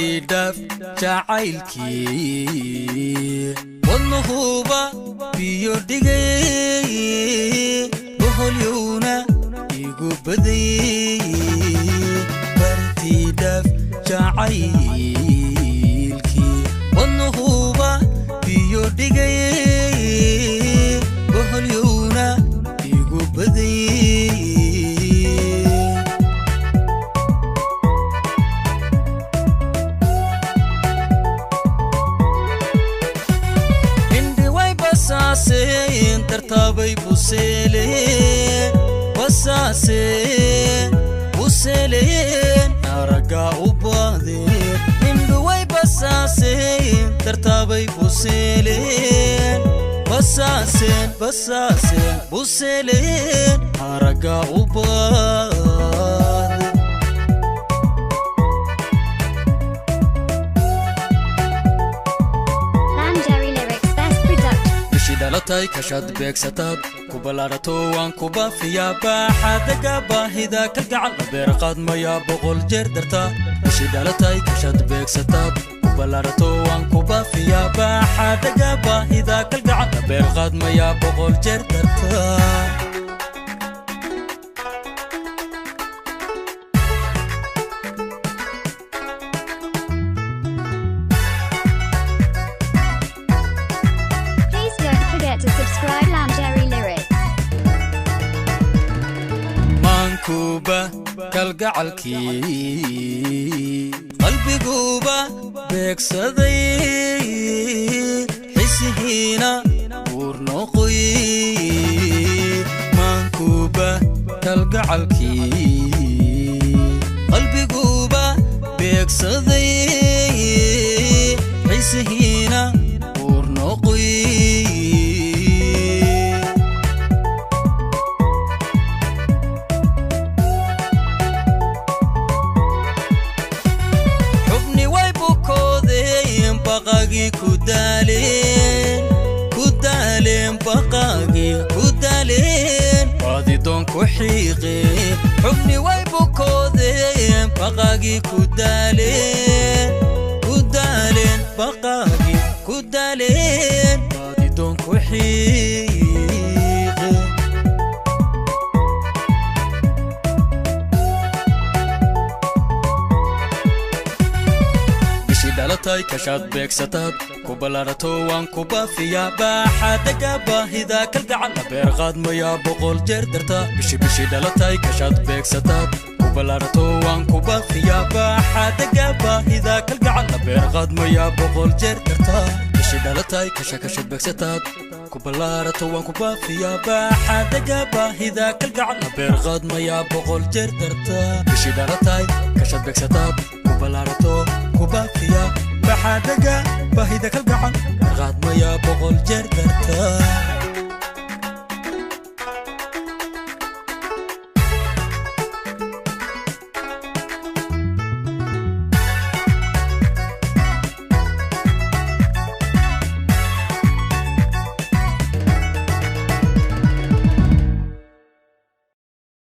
Bartii dhaf jacaylkii wadnuhuba biyo dhigay, boholyowna igu badayey. Bartii dhaf jacaylkii wadnuhuba biyo dhigay, boholyowna igu badayey. Indhi way basaaseen, dartaabay buseeleen, basaaseen, buseeleen, araggaa u baadeen. Indhi way basaaseen, dartaabay buseeleen, basaaseen, basaaseen, buseeleen, araggaa u baadeen. Lamjerry Lyrics Best Production. Bishii dhalatay kashaad beegsataad ku ballaadhato waan ku baafiyaa baaxadaga baahida kalgacal beer qaadmayaa 100 jeer darta. Bishii dhalatay kashaad beegsataad ku ballaadhato waan ku baafiyaa baaxadaga baahida kalgacal beer qaadmayaa 100 jeer darta. Please don't forget to subscribe Lamjerry Lyrics. Maankuuba kalgacalkii qalbiguuba beegsaday, xisihiina buur noqoy. Maankuuba kalgacalkii qalbiguuba beegsaday, xisihiina buur noqoy. Xubni way bukoodeen, baqagii ku daaleen, ku daaleen, baqagii ku daaleen, baadidoon ku xiiqeen. Xubni way bukoodeen, baqagii ku daaleen, ku daaleen, baqagii ku daaleen, baadidoon ku xiiqeen. Bishii dhalatay kashaad beegsataad ku ballaadhato waan ku baafiyaa baaxadaga baahida kalgacal beer qaadmayaa 100 jeer darta. Bishii dhalatay kashaad beegsataad ku ballaadhato waan ku baafiyaa baaxadaga baahida kalgacal beer qaadmayaa 100 jeer darta. Bishii dhalatay kasha kashaad beegsataad ku ballaadhato waan ku baafiyaa baaxadaga baahida kalgacal beer qaadmayaa 100 jeer darta. Bishii dhalatay kashaad beegsataad ku ballaadhato ku baafiyaa baaxadaga baahida kalgacal qaadmayaa 100 jeer darta.